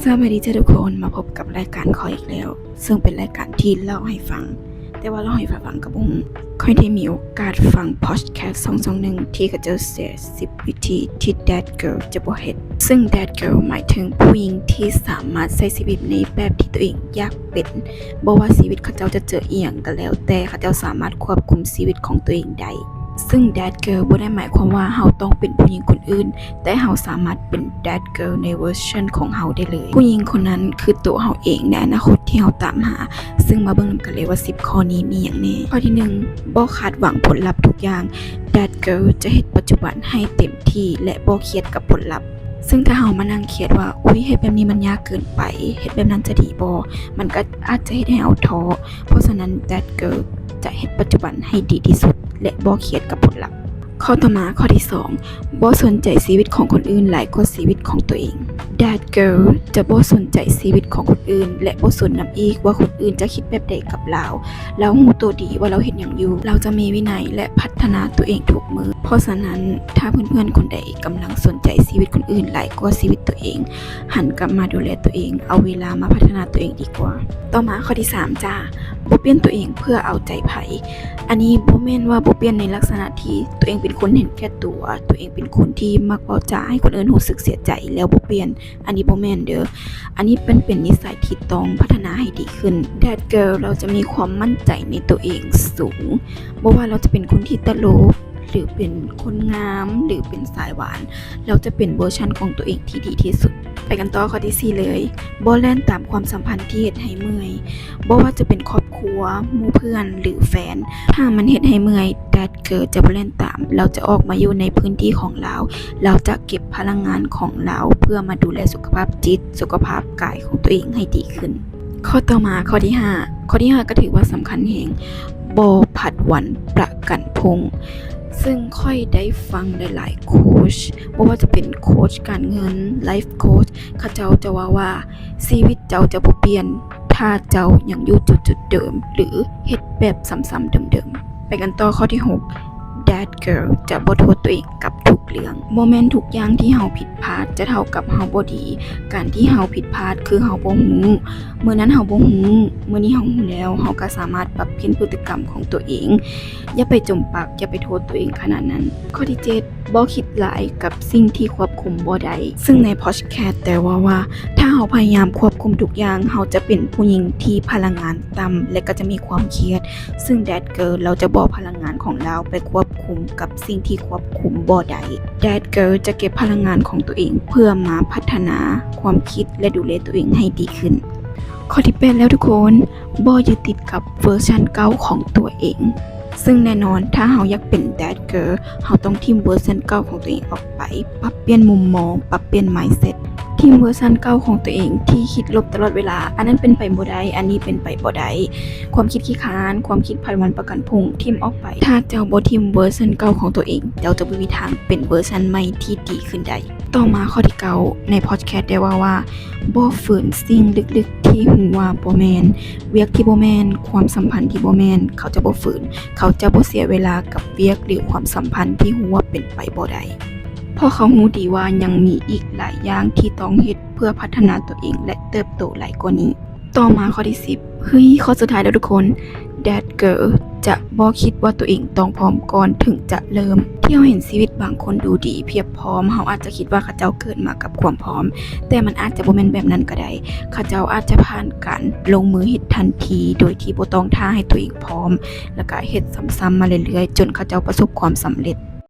ສະບາຍດີເຈົ້າທຸກຄົນ, ມາພົບກັບລາຍການຂ້ອຍອີກແລ້ວ, ເຊິ່ງເປັນລາຍການທີ່ເລົ່າໃຫ້ຟັງ, ແຕ່ວ່າເລົ່າໃຫ້ໃຜຟັງກໍບໍ່ຮູ້. ຂ້ອຍໄດ້ມີໂອກາດຟັງພອດແຄສຊ່ອງໆໜຶ່ງທີ່ເຂົາເຈົ້າແຊສິບວິທີທີ່ That Girl ຈະບໍ່ເຮັດ. ເຊິ່ງ That Girl ໝາຍເຖິງຜູ້ຍິງທີ່ສາມາດໃຊ້ຊີວິດໃນແບບທີ່ຕົວເອງຢາກເປັນ, ບໍ່ວ່າຊີວິດເຂົາເຈົ້າຈະເຈີອີ່ຫຍັງກໍແລ້ວແຕ່, ເຂົາເຈົ້າສາມາດຄວບຄຸມຊີວິດຂອງຕົວເອງໄດ້. ເຊິ່ງ That Girl ບໍ່ໄດ້ໝາຍຄວາມວ່າເຮົາຕ້ອງເປັນຜູ້ຍິງຄົນອື່ນ, ແຕ່ເຮົາສາມາດເປັນ That Girl ໃນເວີຊັນຂອງເຮົາໄດ້ເລີຍ. ຜູ້ຍິງຄົນນັ້ນຄືໂຕເຮົາເອງໃນອະນາຄົດທີ່ເຮົາຕາມຫາ. ເຊິ່ງມາເບິ່ງນຳກັນເລີຍວ່າສິບຂໍ້ນີ້ມີຫຍັງແດ່. ຂໍ້ທີໜຶ່ງ, ບໍ່ຄາດຫວັງຜົນລັບທຸກຢ່າງ. That Girl ຈະເຮັດປັດຈຸບັນໃຫ້ເຕັມທີ່ ແລະ ບໍ່ຄຽດກັບຜົນລັບ. ເຊິ່ງຖ້າເຮົາມານັ່ງຄຽດວ່າ ອຸ້ຍ ເຮັດແບບນີ້ມັນຍາກເກີນໄປ, ເຮັດແບບນັ້ນຈະດີບໍ່? ມັນກໍອາດຈະເຮັດໃຫ້ເຮົາທໍ້. ເພາະສະນັ້ນ That Girl ຈະເຮັດປັດຈຸບັນໃຫ້ດີທີ່ສຸດ ແລະ ບໍ່ຄຽດກັບຜົນລັບ. ຂໍ້ຕໍ່ມາ, ຂໍ້ທີສອງ, ບໍ່ສົນໃຈຊີວິດຂອງຄົນອື່ນຫຼາຍກວ່າຊີວິດຂອງຕົວເອງ. That Girl ຈະບໍ່ສົນໃຈຊີວິດຂອງຄົນອື່ນ ແລະ ບໍ່ສົນນຳອີກວ່າຄົນອື່ນຈະຄິດແບບໃດກັບລາວ. ລາວຮູ້ໂຕດີວ່າລາວເຮັດຫຍັງຢູ່. ລາວຈະມີວິໄນ ແລະ ພັດທະນາຕົວເອງທຸກມື້. ເພາະສະນັ້ນ, ຖ້າເພື່ອນໆຄົນໃດກຳລັງສົນໃຈຊີວິດຄົນອື່ນຫຼາຍກວ່າຊີວິດຕົວເອງ, ຫັນກັບມາດູແລຕົວເອງ, ເອົາເວລາມາພັດທະນາຕົວເອງດີກວ່າ. ຕໍ່ມາຂໍ້ທີສາມຈ້າ, ບໍ່ປ່ຽນຕົວເອງເພື່ອເອົາໃຈໃຜ. ອັນນີ້ບໍ່ແມ່ນວ່າບໍ່ປ່ຽນໃນລັກສະນະທີ່ຕົວເອງເປັນຄົນເຫັນແກ່ຕົວ, ຕົວເອງເປັນຄົນທີ່ມັກເວົ້າຈາໃຫ້ຄົນອື່ນຮູ້ສຶກເສຍໃຈແລ້ວບໍ່ປ່ຽນ. ອັນນີ້ບໍ່ແມ່ນເດີ້. ອັນນີ້ເປັນ, ເປັນນິໄສທີ່ຕ້ອງພັດທະນາໃຫ້ດີຂຶ້ນ. That Girl ລາວຈະມີຄວາມໝັ້ນໃຈໃນຕົວເອງສູງ. ບໍ່ວ່າລາວຈະເປັນຄົນທີ່ຕະຫຼົກ, ຫຼື ເປັນຄົນງາມ, ຫຼື ເປັນສາຍຫວານ, ລາວຈະເປັນເວີຊັນຂອງຕົວເອງທີ່ດີທີ່ສຸດ. ໄປກັນຕໍ່ຂໍ້ທີສີ່ເລີຍ, ບໍ່ແລ່ນຕາມຄວາມສຳພັນທີ່ເຮັດໃຫ້ເມື່ອຍ. ບໍ່ວ່າຈະເປັນຄອບຄົວ, ໝູ່ເພື່ອນ ຫຼື ແຟນ, ຖ້າມັນເຮັດໃຫ້ເມື່ອຍ, That Girl ຈະບໍ່ແລ່ນຕາມ. ລາວຈະອອກມາຢູ່ໃນພື້ນທີ່ຂອງລາວ. ລາວຈະເກັບພະລັງງານຂອງລາວເພື່ອມາດູແລສຸຂະພາບຈິດ, ສຸຂະພາບກາຍຂອງຕົວເອງໃຫ້ດີຂຶ້ນ. ຂໍ້ຕໍ່ມາ, ຂໍ້ທີຫ້າ. ຂໍ້ທີຫ້າກໍຖືວ່າສຳຄັນແຮງ, ບໍ່ຜັດວັນປະກັນພົ່ງ. ເຊິ່ງຂ້ອຍໄດ້ຟັງຫຼາຍໆໂຄດ, ບໍ່ວ່າຈະເປັນໂຄດການເງິນ, ໄລຟ໌ໂຄດ, ເຂົາເຈົ້າຈະເວົ້າວ່າ ຊີວິດເຈົ້າຈະບໍ່ປ່ຽນ ຖ້າເຈົ້າຍັງຢູ່ຈຸດໆເດີມ ຫຼື ເຮັດແບບຊ້ຳໆເດີມໆ. ໄປກັນຕໍ່ຂໍ້ທີຫົກ, That Girl ຈະບໍ່ໂທດຕົວເອງກັບທຸກເລື່ອງ. ບໍ່ແມ່ນທຸກຢ່າງທີ່ເຮົາຜິດພາດຈະເທົ່າກັບເຮົາບໍ່ດີ. ການທີ່ເຮົາຜິດພາດຄືເຮົາບໍ່ຮູ້. ມື້ນັ້ນເຮົາບໍ່ຮູ້, ມື້ນີ້ເຮົາຮູ້ແລ້ວ, ເຮົາກໍສາມາດປັບປ່ຽນພຶດຕິກຳຂອງຕົວເອງ. ຢ່າໄປຈົມປັກ, ຢ່າໄປໂທດຕົວເອງຂະໜາດນັ້ນ. ຂໍ້ທີເຈັດ, ບໍ່ຄິດຫຼາຍກັບສິ່ງທີ່ຄວບຄຸມບໍ່ໄດ້. ເຊິ່ງໃນພອດແຄສໄດ້ເວົ້າວ່າ ຖ້າເຮົາພະຍາຍາມຄວບຄຸມທຸກຢ່າງ, ເຮົາຈະເປັນຜູ້ຍິງທີ່ພະລັງງານຕ່ຳ ແລະ ກໍຈະມີຄວາມຄຽດ. ເຊິ່ງ That Girl ລາວຈະບໍ່ເອົາພະລັງງານຂອງລາວໄປຄວບຄຸມກັບສິ່ງທີ່ຄວບຄຸມບໍ່ໄດ້. That Girl ຈະເກັບພະລັງງານຂອງຕົວເອງເພື່ອມາພັດທະນາຄວາມຄິດ ແລະ ດູແລຕົວເອງໃຫ້ດີຂຶ້ນ. ຂໍ້ທີແປດແລ້ວທຸກຄົນ, ບໍ່ຍຶດຕິດກັບເວີຊັນເກົ່າຂອງຕົວເອງ. ເຊິ່ງແນ່ນອນ, ຖ້າເຮົາຢາກເປັນ That Girl, ເຮົາຕ້ອງຖິ້ມເວີຊັນເກົ່າຂອງຕົວເອງອອກໄປ, ປັບປ່ຽນມຸມມອງ, ປັບປ່ຽນ mindset. ຖິ້ມເວີຊັນເກົ່າຂອງຕົວເອງທີ່ຄິດລົບຕະຫຼອດເວລາ, ອັນນັ້ນເປັນໄປບໍ່ໄດ້, ອັນນີ້ເປັນໄປບໍ່ໄດ້. ຄວາມຄິດຂີ້ຄ້ານ, ຄວາມຄິດຜັດວັນປະກັນພົ່ງ, ຖິ້ມອອກໄປ. ຖ້າເຈົ້າບໍ່ຖິ້ມເວີຊັນເກົ່າຂອງຕົວເອງ, ເຈົ້າຈະບໍ່ມີທາງເປັນເວີຊັນໃໝ່ທີ່ດີຂຶ້ນໄດ້. ຕໍ່ມາຂໍ້ທີເກົ້າ ໃນພອດແຄສໄດ້ເວົ້າວ່າ ບໍ່ຝືນສິ່ງເລິກໆທີ່ຮູ້ວ່າບໍ່ແມ່ນ, ວຽກທີ່ບໍ່ແມ່ນ, ຄວາມສຳພັນທີ່ບໍ່ແມ່ນ, ເຂົາຈະບໍ່ຝືນ, ເຂົາຈະບໍ່ເສຍເວລາກັບວຽກ ຫຼື ຄວາມສຳພັນທີ່ຮູ້ວ່າເປັນໄປບໍ່ໄດ້, ເພາະເຂົາຮູ້ດີວ່າຍັງມີອີກຫຼາຍຢ່າງທີ່ຕ້ອງເຮັດເພື່ອພັດທະນາຕົວເອງ ແລະ ເຕີບໂຕຫຼາຍກວ່ານີ້. ຕໍ່ມາຂໍ້ທີສິບ, ເຮີ້ຍ ຂໍ້ສຸດທ້າຍແລ້ວທຸກຄົນ, That Girl ຈະບໍ່ຄິດວ່າຕົວເອງຕ້ອງພ້ອມກ່ອນເຖິງຈະເລີ່ມ. ທີ່ເຮົາເຫັນຊີວິດບາງຄົນດູດີພຽບພ້ອມ, ເຮົາອາດຈະຄິດວ່າເຂົາເຈົ້າເກີດມາກັບຄວາມພ້ອມ, ແຕ່ມັນອາດຈະບໍ່ແມ່ນແບບນັ້ນກໍໄດ້. ເຂົາເຈົ້າອາດຈະຜ່ານການລົງມືເຮັດທັນທີ ໂດຍທີ່ບໍ່ຕ້ອງຖ້າໃຫ້ຕົວເອງພ້ອມ, ແລ້ວກະເຮັດຊ້ຳໆມາເລື້ອຍໆ ຈົນເຂົາເຈົ້າປະສົບຄວາມສຳເລັດ.